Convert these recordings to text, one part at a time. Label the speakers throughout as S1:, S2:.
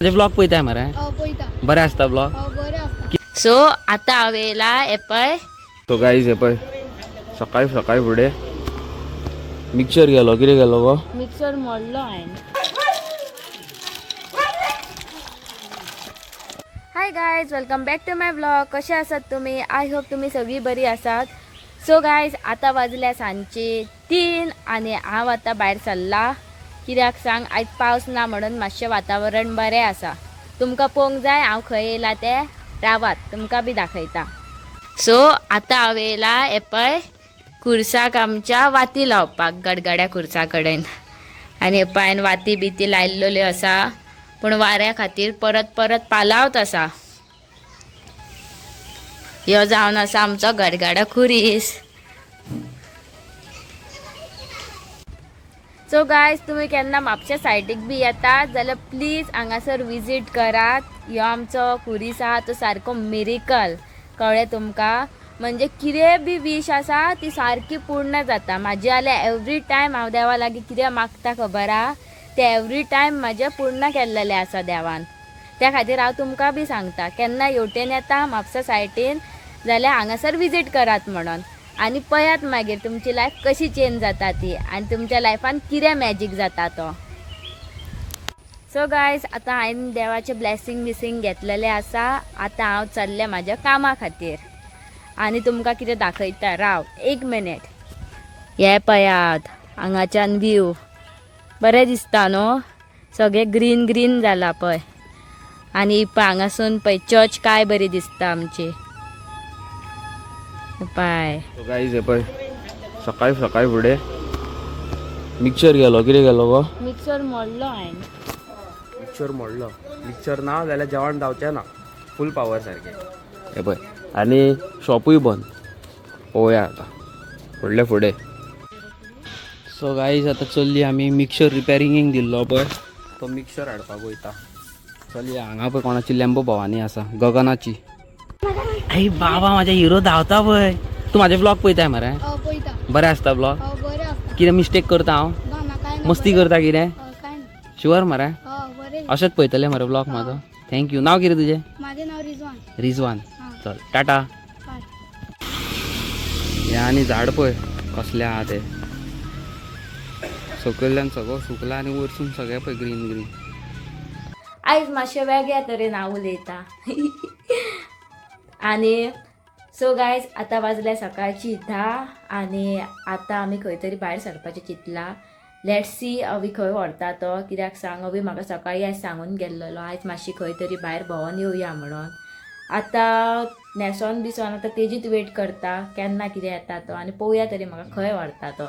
S1: म्हणजे ब्लॉग पळयताय मरे?
S2: पळयता.
S1: बरें आसता ब्लॉग?
S2: बरें आसता.
S3: सो आतां हांव येयला हे पळय.
S1: सो गाईज, हे पळय, सकाळी सकाळी फुडें मिक्सर गेलो. कितें गेलो गो?
S3: मिक्सर मोडलो हांवें. Hi guys, welcome back to my vlog. कशे आसात तुमी? I hope तुमी सगळीं बरी आसात. सो गायज, आतां वाजल्या सांजचे 3 आनी हांव आतां भायर सरला. कित्याक सांग? आयज पावस ना म्हणून मातशें वातावरण बरें आसा. तुमकां पळोवंक जाय हांव खंय येयला तें? रावात, तुमकां बी दाखयता. सो आतां हांव येयला हे पळय खुर्साक आमच्या वाती लावपाक, गडगड्या खुर्सा कडेन. आनी हे पळय, हांवें वाती बिती लायल्ल्यो आसा, पूण वाऱ्या खातीर परत परत पालावत आसा. ह्यो जावन आसा आमचो गडगडो खुरीस. सो गायज, तुमी केन्ना म्हापशा सायडीक बी येतात जाल्यार प्लीज हांगासर विजीट करात. ह्यो आमचो खुरीस आहा तो सारको मिरिकल, कळ्ळें तुमकां? म्हणजे कितें बी वीश आसा ती सारकी पूर्ण जाता. म्हाजी जाल्यार एवरी टायम हांव देवा लागीं कितें मागता खबर आहा, तें एवरी टायम म्हाजें पूर्ण केल्लेलें आसा देवान. त्या खातीर हांव तुमकां बी सांगता, केन्ना हेवटेन येता म्हापसा सायटीन जाल्यार हांगासर विजीट करात म्हणून आनी पळयात मागीर तुमची लायफ कशी चेंज जाता ती आनी तुमच्या लायफान कितें मॅजीक जाता तो. सो गायज, आतां हांवें देवाचें ब्लेसींग बिसींग घेतलेलें आसा. आतां हांव चल्लें म्हाज्या कामा खातीर आनी तुमकां कितें दाखयता, राव एक मिनीट. हे पळयात, हांगाच्यान व्यू बरें दिसता न्हू? सगळें ग्रीन ग्रीन जाला पळय. आनी पळय, हांगासून पळय चर्च काय बरी दिसता आमची पळय.
S1: सो गाईज, हे पळय, सकाळी सकाळी फुडें मिक्सर गेलो. कितें गेलो गो?
S3: मिक्सर मोडलो हांवें.
S1: मिक्सर मोडलो. मिक्सर ना जाल्यार जेवण जावचें ना फूल पावर सारकें. हे पळय, आनी शॉपूय बंद. पळोवया आतां फुडले फुडें. सो गाईज, आतां चल्ली आमी. मिक्सर रिपेरिंगेक दिल्लो पळय, तो मिक्सर हाडपाक वयता. चलया. हांगा पळय कोणाची लॅम्बो भवानी आसा, गगनाची. आई बाबा, माझ्या हिरो धांवता पळय. तूं म्हाजे ब्लॉग पळयताय मरे?
S2: पळयता.
S1: बरें आसता ब्लॉग?
S2: बरें आसता.
S1: कितें मिस्टेक करता हांव?
S2: ना ना, कांय ना.
S1: मस्ती करता कितें?
S2: कांय ना.
S1: शुअर मरे?
S2: बरें.
S1: अशेंच पळयतलें मरे ब्लॉग म्हाजो? Thank you. नांव कितें तुजें?
S2: म्हाजें नांव रिजवान.
S1: रिजवान.
S2: हां.
S1: चल, टाटा.
S2: बाय.
S1: हे आनी झाड पळय कसलें आहा तें. सकयल्यान सगळो सुकला आनी वरसून सगळें पळय ग्रीन ग्रीन.
S3: आयज मातशें वेगळ्या तरेन हांव उलयता. आनी सो गायज, आतां वाजल्या सकाळची 10 आनी आतां आमी खंय तरी भायर सरपाचें चिंतलां. Let see अवी खंय व्हरता तो. कित्याक सांग, अवी म्हाका सकाळी आयज सांगून गेल्लेलो, आयज मातशी खंय तरी भायर भोंवन येवया म्हणून. आतां न्हेसोन बिसोन आतां तेजीच वेट करता, केन्ना कितें येता तो आनी पळोवया तरी म्हाका खंय व्हरता तो.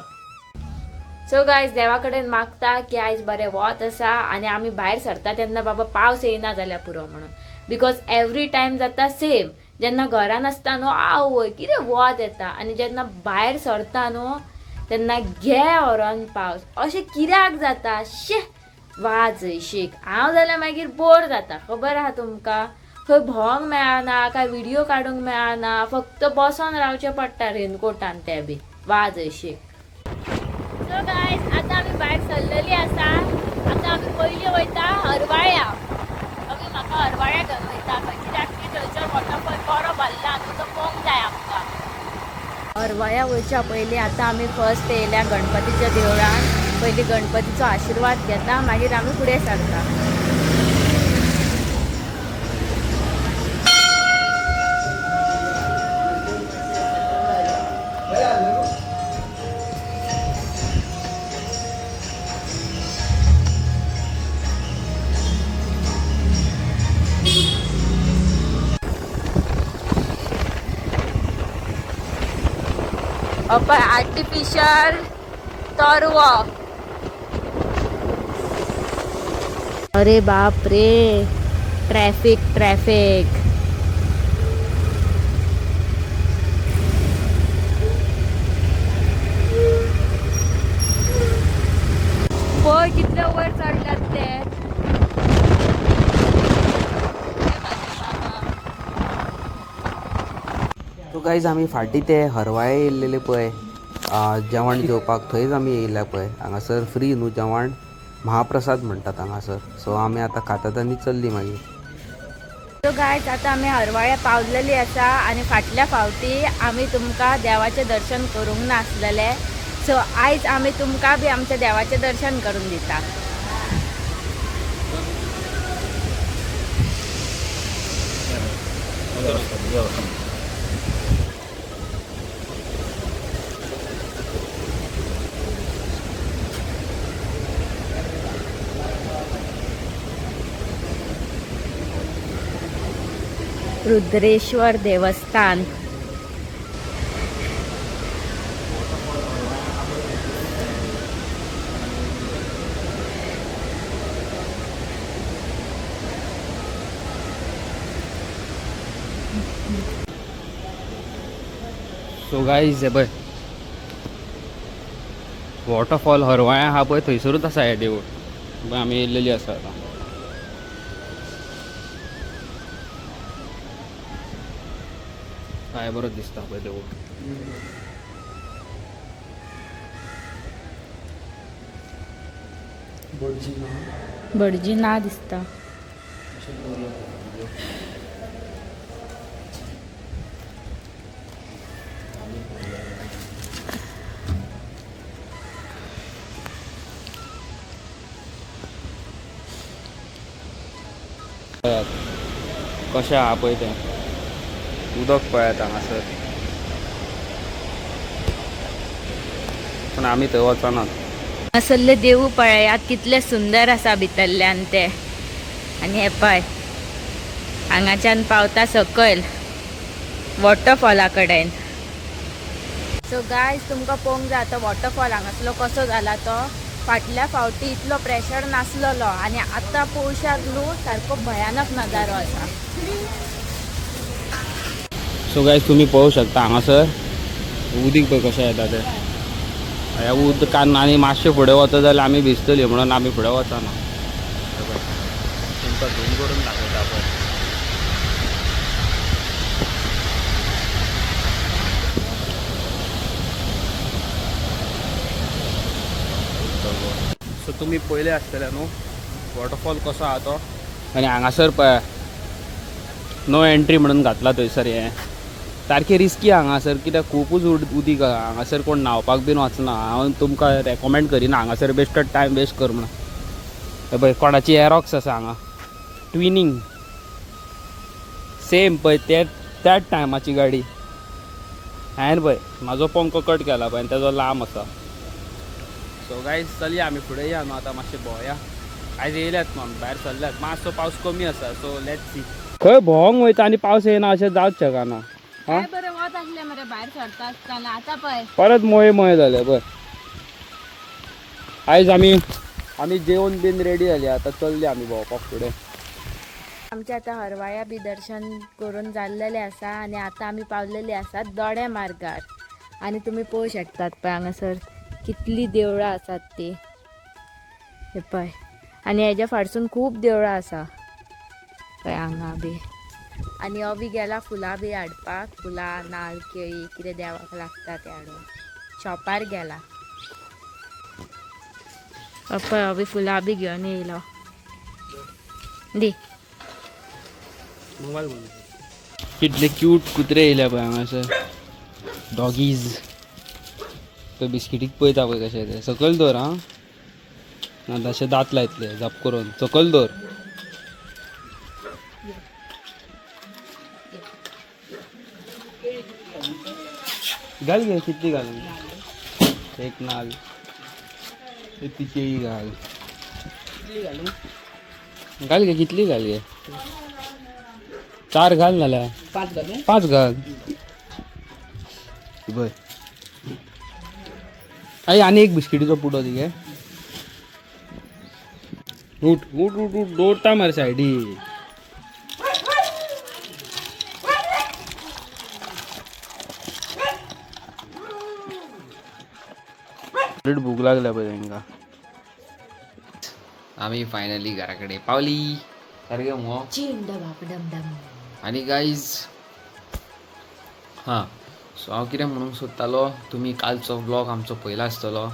S3: सो गायज, देवा कडेन मागता की आयज बरें वत आसा आनी आमी भायर सरता तेन्ना बाबा पावस येयना जाल्यार पुरो म्हणून. Because every time जाता सेम. जेन्ना घरान आसता न्हू, आवय कितें वत येता, आनी जेन्ना भायर सरता न्हू तेन्ना घे व्हरोन पावस. अशें कित्याक जाता? शे, वाज शीक. हांव जाल्यार मागीर बोर जाता, खबर आहा तुमकां. खंय भोंवंक मेळना, काय व्हिडियो काडूंक मेळना, फक्त बसोन रावचें पडटा रेनकोटान, तें बी वाज शीक. सो गायज, आता आमी भायर सरलेली आसा. आता आमी पयली वयता हरवाळ्या. आमी म्हाका हरवाळ्या घेवन वयता खंय, कित्याक की थंयसर वॉटरफॉल बरो भरला न्हू, तो पळोवंक जाय आमकां. हरवाळ्या वयच्या पयलीं आतां आमी फर्स्ट येयल्या गणपतीच्या देवळान. पयलीं गणपतीचो आशिर्वाद घेता, मागीर आमी फुडें सरता. पळय, आर्टिफिशियल तरवो. अरे बाप रे, ट्रॅफिक ट्रॅफिक. पळय कितले वयर चडल्यात ते.
S1: सो गायज, आमी फाटीं ते हरवाळे येयल्लेले पळय जेवण जेवपाक, थंयच आमी येयल्या पळय. हांगासर फ्री न्हू जेवण. महाप्रसाद म्हणटात हांगासर. सो आमी आतां खातात आनी चल्ली मागीर.
S3: सो गायज आतां आमी हरवाळ्या पावलेली आसा आनी फाटल्या फावटी आमी तुमकां देवाचें दर्शन करूंक नासलेलें. सो आयज आमी तुमकां बी आमच्या देवाचें दर्शन करून दिता. रुद्रेश्वर देवस्थान.
S1: सो गायज हे पळय वॉटरफॉल हरवाळ्या आहा पळय थंयसरूच आसा हें देवूळ. पळय आमी येयल्लेली आसा आतां. काय बरो दिसता पळय देवूळ.
S3: भटजी ना दिसता.
S1: कशें आहा पळय तें उदक पळयात हांगासर. पूण आमी थंय वचनात.
S3: हांगासरलें देवूळ पळयात कितलें सुंदर आसा भितरल्यान तें. आनी हें पळय हांगाच्यान पावता सकयल वॉटरफॉला कडेन. सो गायज तुमकां पळोवंक जाय आतां वॉटरफॉल हांगासलो कसो जाला तो. फाटल्या फावटी इतलो प्रेशर नासलेलो आनी आतां पळोवशात न्हू सारको भयानक नजारो आसा.
S1: सो गायज तुमी पळोवंक शकता हांगासर उदीक पळय कशें येता तें. ह्या उदकान आनी मातशें फुडें वचत जाल्यार आमी भिजतली म्हणून आमी फुडें वचना. तुमकां झूम करून दाखयता पळय. सो तुमी पयले आसतले न्हू वॉटरफॉल कसो आहा तो. आनी हांगासर पळय नो एंट्री म्हणून घातला थंयसर. हें सारकें रिस्की हांगासर कित्याक खुबूच उदीक आहा हांगासर. कोण न्हांवपाक बीन वचना. हांव तुमकां रेकमेंड करिना हांगासर बेश्टो टायम वेस्ट कर म्हणून. हे पळय कोणाची एरॉक्स आसा हांगा ट्विनींग सेम पळय त्याच टायमाची गाडी. हांवें पळय म्हाजो पंखो कट केला पळय आनी तेजो लांब आसा. सो गायज चलया आमी फुडें या न्हू आतां मातशें भोंवया. आयज येयल्यात न्हू आमी भायर सरल्यात. मातसो पावस कमी आसा. सो let's see खंय भोंवंक वयता आनी पावस येयना अशें जावच शकना.
S3: काय बरें वत आसलें मरे भायर सरता आसतना आतां पळय
S1: परत मोये मोये जाले. बरं आयज आमी आमी जेवन बीन रेडी जाली आतां चल्ली आमी भोंवपाक फुडें.
S3: आमचें आतां हरवाळ्या बी दर्शन करून जाल्लेलें आसा आनी आतां आमी पावलेले आसात दोड्या मार्गार. आनी तुमी पळोवंक शकतात पळय हांगासर कितलीं देवळां आसात ती. हे पळय आनी हेज्या फाटसून खूब देवळां आसा पळय हांगा बी. आनी हो बी गेला फुलां बी हाडपाक. फुलां नाल केळी कितें देवाक लागता तें हाडून शॉपार गेला. पळय हो बी फुलां बी घेवन येयलो. दी
S1: कितले क्यूट कुत्रे येयले पळय हांगासर डॉगीज. तो बिस्किटीक पळयता पळय कशें तें. सकयल दवर आं, ना तशें दांत लायतले जप करून. सकयल दवर. घाल गे कितली घाल. एक नाल एक ती केळी घाल. घाल गे कितली घाल गे. 4 घाल नाल्यार 5 घाल. पळय आई आनी एक बिस्किटीचो पुडो दी गे. उठ उठ उठ उठ दवरता मरे सायडी. भूक लागल्या पळय तांकां.
S4: आमी फायनली घरा कडेन पावली. सारकें मुगो.
S3: चिंड बाप डमडम.
S4: आनी गायज हां सो हांव कितें म्हणूंक सोदतालो, तुमी कालचो व्लॉग आमचो पळयला आसतलो.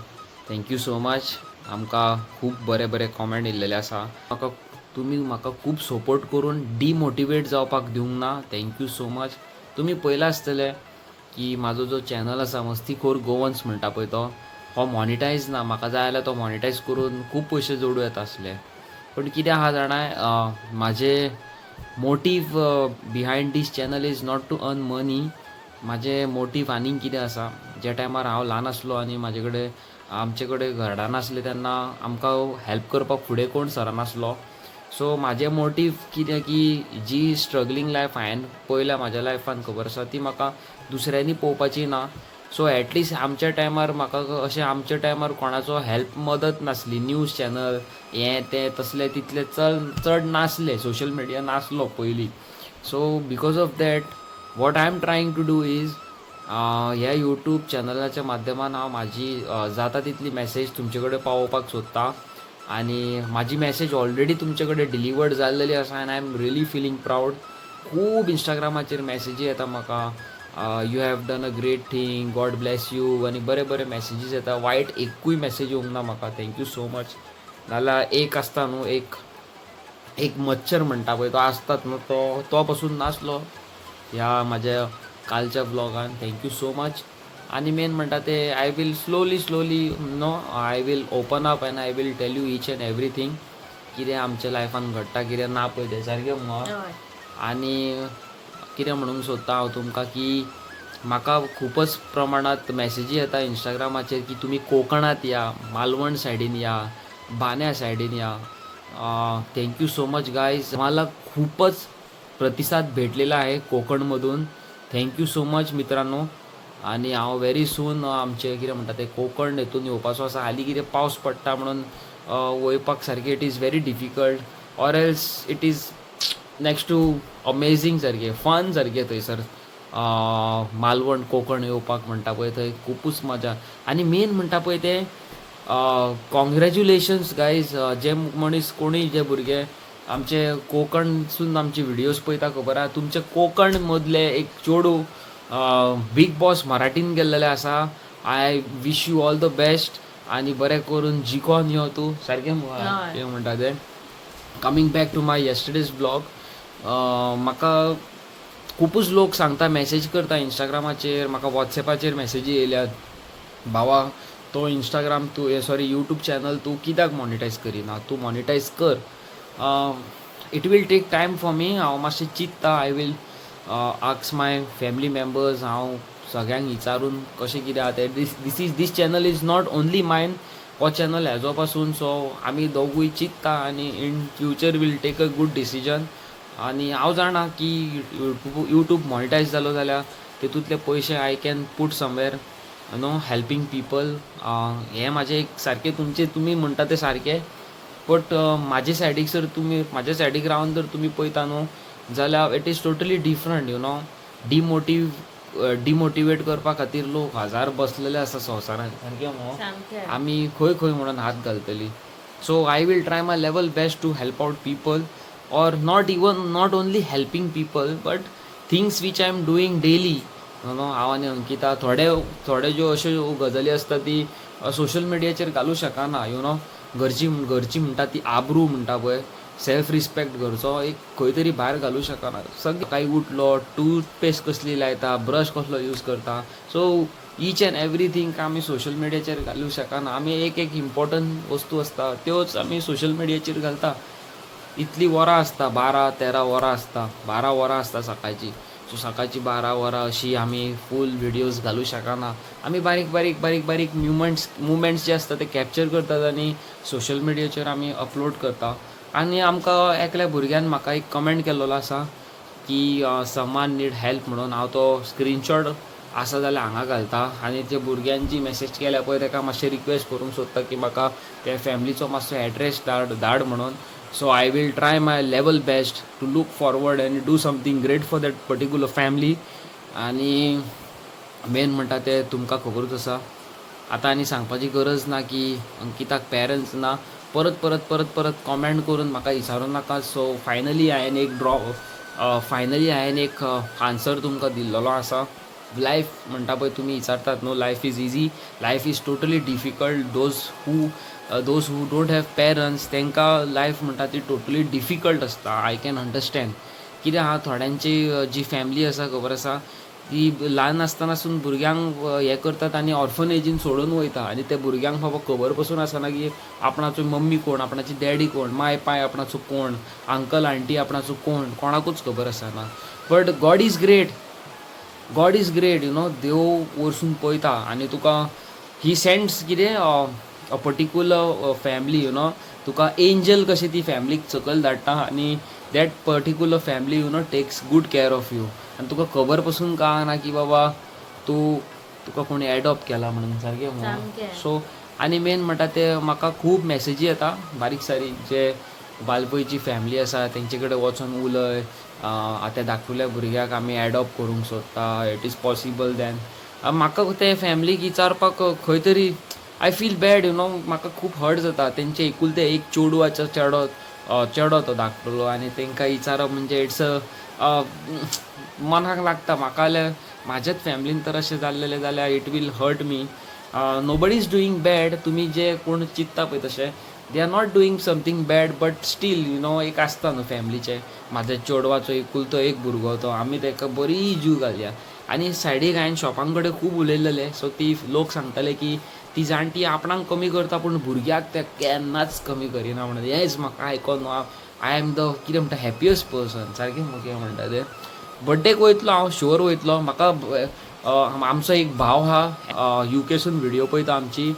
S4: Thank you so much. आमकां खूब बरे बरे कॉमेंट येयल्लेले आसा. म्हाका तुमी म्हाका खूब सपोर्ट करून डिमोटिवेट जावपाक दिवंक ना. Thank you so much. तुमी पळयलां आसतलें की म्हाजो जो चॅनल आसा मस्तीखोर गोवन्स म्हणटा पळय, तो हो मॉनिटायज ना. म्हाका जाय जाल्यार तो मॉनिटायज करून खूब पयशे जोडूं येता आसले, पूण कितें आहा जाणाय, म्हाजें motive behind this channel is not to earn money. म्हाजें मोटीव आनीक कितें आसा, ज्या टायमार हांव ल्हान आसलो आनी म्हाजे कडेन आमचे कडेन घरडां नासलें तेन्ना आमकां हेल्प करपाक फुडें कोण सरनासलो. सो म्हाजें मोटीव कितें की जी स्ट्रगलींग लायफ हांवें पळयल्या म्हाज्या लायफान, खबर आसा, ती म्हाका दुसऱ्यांनी पळोवपाची ना. सो एटलिस्ट आमच्या टायमार म्हाका अशें, आमच्या टायमार कोणाचो हेल्प मदत नासली. न्यूज चॅनल हें तें तसलें तितलें चल चड नासलें, सोशल मिडिया नासलो पयलीं. So because of that, what I am trying to do is ह्या यूट्यूब चॅनलाच्या माध्यमान हांव म्हाजी जाता तितली मॅसेज तुमचे कडेन पावोवपाक सोदतां आनी म्हाजी मॅसेज ऑलरेडी तुमचे कडेन डिलिवर्ड जाल्लेली आसा आनी I am really feeling proud. खूब इंस्टाग्रामाचेर मॅसेजी येता म्हाका, "You have done a great thing, God bless you," आनी बरे बरे मॅसेजीस येता. वायट एकूय मॅसेज येवंक ना म्हाका. Thank you so much. नाल्यार एक आसता न्हू, एक एक मच्छर म्हणटा पळय, तो आसतात न्हू, तो तो पसून नासलो ह्या म्हाज्या कालच्या ब्लॉगान. Thank you so much. आनी मेन म्हणटा ते, I will slowly slowly, no, I will open up and I will tell you each and everything, कितें आमच्या लायफान घडटा, कितें ना पळय तें सारकें मुगो.
S3: हय.
S4: आनी कितें म्हणूंक सोदता हांव तुमकां की म्हाका खुबच प्रमाणांत मॅसेजी येता इंस्टाग्रामाचेर की तुमी कोकणांत या, मालवण सायडीन या, बान्या सायडीन या. Thank you so much guys. मला खूपच प्रतिसाद भेटलेला आहे कोकणमधून. Thank you so much मित्रांनो. आनी हांव व्हेरी सून आमचें कितें म्हणटा तें कोकण हेतून येवपाचो आसा. हालीं कितें पावस पडटा म्हणून वयपाक सारकें it is very difficult, or else it is next to amazing, सारकें फन सारकें थंयसर मालवण कोकण येवपाक म्हणटा पळय, थंय खुबूच मजा. आनी मेन म्हणटा पळय तें, कॉंग्रेच्युलेशन्स गायज, जे मनीस कोणूय, जे भुरगे आमचे कोकणसून आमचे व्हिडियोज पळयता, खबर आहा, तुमचे कोकण मदले एक चेडूं बीग बॉस मराठीन गेल्लेलें आसा. I wish you all the best आनी बरें करून जिकोन यो तूं सारकें.
S3: हय.
S4: कितें म्हणटा तें, coming back to my yesterday's vlog, म्हाका खुबूच लोक सांगता, मॅसेज करता इंस्टाग्रामाचेर, म्हाका वॉट्सॅपाचेर मॅसेजी येयल्यात, "भावा, तो इंस्टाग्राम तूं, सॉरी, यूट्यूब चॅनल तूं कित्याक मॉनिटायज करिना? तूं मॉनिटायज कर." It will take time for me. हांव मातशें चिंत्ता. I will ask my family members. हांव सगळ्यांक विचारून कशें कितें आहा तें. This channel is not only mine. हो चॅनल हेजो पासून. सो आमी दोगूय चिंत्ता आनी in future we'll take a good decision. आनी हांव जाणा की यूट्यूब मॉनिटायज जालो जाल्यार तितूंतले पयशे I can put somewhere, helping people. हें म्हाजें एक सारकें, तुमचें तुमी म्हणटा तें सारकें, बट म्हाजे सायडीक जर तुमी, म्हाज्या सायडीक रावन जर तुमी पळयता न्हू जाल्यार it is totally different. Demotivate करपा खातीर लोक हजार बसलेले आसा संवसारांत, सारकें मुगो?
S3: सामकें.
S4: आमी खंय खंय म्हणून हात घालतली? So I will try my level best to help out people, or not even, not only helping people, but things which I am doing daily. हांव आनी अंकिता थोडे थोडे ज्यो अश्यो गजाली आसता ती सोशल मिडियाचेर घालूं शकना you know घरची घरची म्हणटा ती आब्रू म्हणटा पळय, सेल्फ रिस्पेक्ट घरचो एक खंय तरी भायर घालूं शकना. सकाळी उठलो, टूथपेस्ट कसली लायता, ब्रश कसलो यूज करता, सो ईच एंड एवरीथींग आमी सोशल मिडियाचेर घालूं शकना. आमी एक एक इम्पॉर्टंट वस्तू आसता त्योच आमी सोशल मिडियाचेर घालता. इतली वरां आसता, 12-13 वरां आसता, 12 वरां आसता सकाळची. सो सकाळची 12 वरां अशी आमी फूल व्हिडियोज घालूं शकना. आमी बारीक बारीक बारीक बारीक मुवमेंट्स जे आसता ते कॅप्चर करतात आनी सोशल मिडियाचेर आमी अपलोड करता. आनी आमकां एकल्या भुरग्यान म्हाका एक कमेंट केल्लो आसा की "समवन नीड हेल्प" म्हणून. हांव तो स्क्रिनशॉट आसा जाल्यार हांगा घालता आनी त्या भुरग्यान जी मॅसेज केल्या पळय, ताका मातशें रिक्वेस्ट करूंक सोदता की म्हाका त्या फॅमिलीचो मातसो एड्रेस धाड धाड म्हणून. So I will try my level best to look forward and do something great for that particular family. आनी मेन म्हणटा तें तुमकां खबरूच आसा, आतां आनी सांगपाची गरज ना की अंकिताक पेरंट्स ना. परत परत परत परत कॉमेंट करून म्हाका विचारूं नाका. सो फायनली हांवें एक ड्रॉ फायनली हांवें एक आन्सर तुमकां दिल्लेलो आसा. लायफ म्हणटा पळय, तुमी विचारतात न्हू, life is easy? Life is totally difficult. Those who Those who don't have parents तांकां लायफ म्हणटा ती टोटली डिफिकल्ट आसता. I can understand. कितें आहा, थोड्यांची जी फॅमिली आसा, खबर आसा, ती ल्हान आसतनासून भुरग्यांक हें करतात आनी ऑर्फनेजीन सोडून वयता आनी त्या भुरग्यांक बाबा खबर पसून आसना की आपणाचो मम्मी कोण, आपणाची डॅडी कोण, माय पाय आपणाचो कोण, अंकल आंटी आपणाचो कोण, कोणाकूच खबर आसना. But God is great, God is great. देव वरसून पळयता आनी तुका ही सेंड्स कितें a particular family you know. तुका एंजल कशें ती फॅमिलीक सकयल धाडटा आनी that particular family takes good care of you. आनी तुका खबर पसून कळना की बाबा तूं तुका कोणी एडॉप्ट केला म्हणून. सारकें.
S3: सामकें.
S4: सो आनी मेन म्हणटा ते म्हाका खूब मॅसेजी येता बारीक सारीक, जे वाळपयची फॅमिली आसा तेंचे कडेन वचोन उलय, आतां धाकटुल्या भुरग्याक आमी एडॉप्ट करूंक सोदता, it is possible then? म्हाका ते फॅमिलीक विचारपाक खंय तरी I feel bad. म्हाका खूब हर्ट जाता. तेंचे एकुलते एक चेडवाचो चेडो, चेडो तो धाकटुलो, आनी तांकां विचारप म्हणजे it's a मनाक लागता म्हाका. जाल्यार म्हाज्याच फॅमिलीन तर अशें जाल्लेलें जाल्यार it will hurt me. Nobody is doing bad. तुमी जे कोण चिंत्ता पळय तशें, they are not doing something bad, but still एक आसता न्हू फॅमिलीचें. म्हाज्या चेडवाचो एकुलतो एक भुरगो तो, आमी ताका बरी जीव घालया. आनी सायडीक हांवें शॉपां कडेन खूब उलयलेलें, सो ती लोक सांगताले की ती जाणटी आपणाक कमी करता पूण भुरग्याक ते केन्नाच कमी करिना म्हणून. हेंच म्हाका आयकोन न्हू I am the कितें म्हणटा हॅपियस्ट पर्सन. सारकें कितें म्हणटा तें, बड्डेक वयतलो हांव, शुअर वयतलो. म्हाका आमचो एक भाव आहा, युकेसून व्हिडियो पळयता आमची,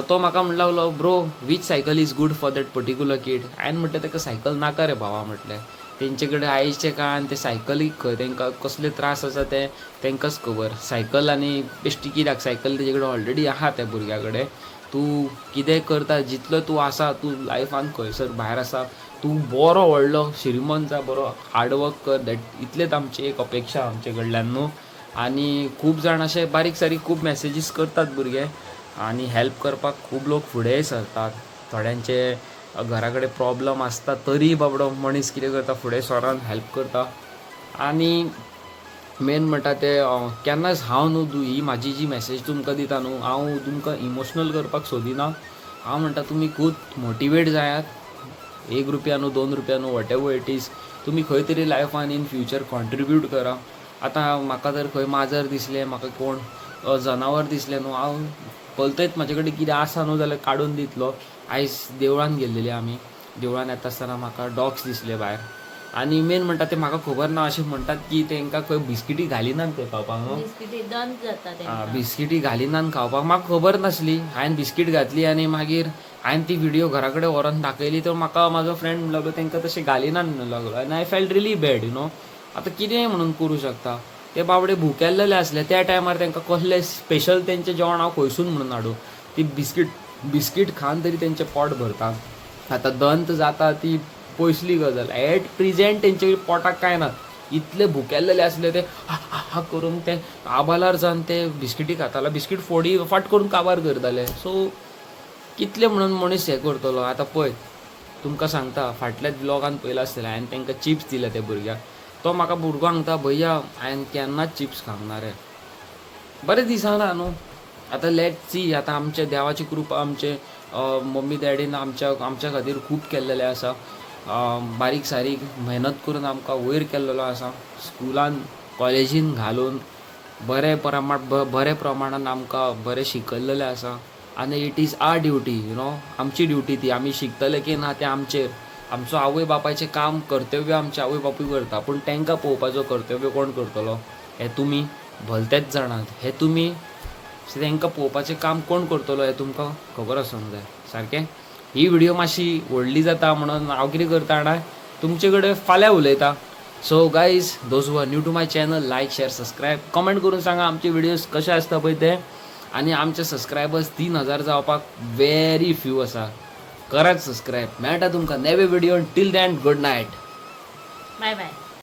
S4: तो म्हाका म्हणूंक लागलो, "Bro, which cycle is good for that particular kid?" हांवें म्हटलें, ताका सायकल नाका रे भावा, म्हटलें, तेंचे कडेन आयच्या काळान ते सायकलीक खंय तांकां कसले त्रास आसा ते तांकांच खबर. सायकल आनी बेश्टी कित्याक? सायकल तेजे कडेन ऑलरेडी आहा त्या भुरग्या कडेन. तूं कितें करता, जितलो तूं आसा, तूं लायफान खंयसर भायर आसा, तूं बरो व्हडलो श्रीमंत जा, बरो हार्डवर्क कर, that इतलेच आमची एक अपेक्षा आमचे कडल्यान न्हू. आनी खूब जाण अशे बारीक सारीक खूब मॅसेजीस करतात भुरगे आनी हेल्प करपाक खूब लोक फुडेंय सरतात. थोड्यांचे घरा कडेन प्रॉब्लम आसता तरी बाबडो मनीस कितें करता, फुडें सरोन हेल्प करता. आनी मेन म्हणटा ते केन्नाच हांव न्हू ही म्हाजी जी मॅसेज तुमकां दिता न्हू, हांव तुमकां इमोशनल करपाक सोदिना. हांव म्हणटा तुमी खूब मोटिवेट जायात. 1 रुपया न्हू, 2 रुपया न्हू, what ever it is, तुमी खंय तरी लायफान इन फ्युचर कॉन्ट्रिब्यूट करा. आतां म्हाका जर खंय माजर दिसलें, म्हाका कोण जनावर दिसलें न्हू, हांव पळयतच म्हाजे कडेन कितें आसा न्हू जाल्यार काडून दितलो. आयज देवळान गेल्लेली आमी, देवळान येता आसतना म्हाका डॉग्स दिसले भायर. आनी मेन म्हणटा ते म्हाका खबर ना, अशें म्हणटात की तांकां खंय बिस्किटी घालिनात ते खावपाक न्हू.
S3: बिस्किटी दंत जाता तेंकां.
S4: बिस्किटी घालिनात खावपाक, म्हाका खबर नासली. हांवें बिस्कीट घातली आनी मागीर हांवें ती व्हिडियो घरा कडेन व्हरोन दाखयली, तर म्हाका म्हाजो फ्रेंड म्हणूंक लागलो, तांकां तशें घालिनात म्हणूंक लागलो आनी I felt really bad. आतां कितें म्हणून करूं शकता? ते बाबडे भुकेल्लेले आसले त्या टायमार, तांकां कसलें स्पेशल तेंचें जेवण हांव खंयसून म्हणून हाडूं? ती बिस्कीट बिस्कीट खावन तरी तेंचें पोट भरता. आतां दंत जाता ती पयसली गजाल, एट प्रेझेंट तेंचे पोटाक कांय ना. इतले भुकेल्लेले आसले ते, हा हा हा करून ते आबालार जावन ते बिस्किटी खाताले, बिस्कीट फोडी फाट करून काबार करताले. सो कितले म्हणून मनीस हें करतलो? आतां पळय, तुमकां सांगता, फाटल्याच ब्लॉगान पळयलां आसतलें, हांवें तांकां चिप्स दिले त्या भुरग्याक. तो म्हाका भुरगो सांगता, "भैया, हांवें केन्नाच चिप्स खावंक ना रे." बरें दिसना न्हू. आतां let see, आतां आमच्या देवाची कृपा, आमचे मम्मी डॅडीन आमच्या खातीर खूब केल्लेलें आसा. बारीक सारीक मेहनत करून आमकां वयर केल्लेलो आसा, स्कुलान कॉलेजीन घालून बरे प्रमाणान आमकां बरें शिकयल्लेलें आसा. आनी it is our duty. आमची ड्युटी ती, आमी शिकतले की ना तें आमचेर. आमचो आवय बापायचें काम, कर्तव्य आमचे आवय बापूय करता, पूण तांकां पळोवपाचो कर्तव्य कोण करतलो हें तुमी भलतेच जाणात. हें तुमी तांकां पळोवपाचें काम कोण करतलो हें तुमकां खबर आसूंक जाय. सारकें, ही व्हिडियो मातशी व्हडली जाता म्हणून हांव कितें करता जाणा, तुमचे कडेन फाल्यां उलयता. So guys, those who are new to my channel, like, share, subscribe, comment करून सांगा आमचे व्हिडियोज कशे आसता पळय ते. आनी आमचे सबस्क्रायबर्स 3000 जावपाक वेरी फ्यू आसा. करात सबस्क्रायब. मेळटा तुमकां नवे video. Till then, good night.
S3: Bye bye.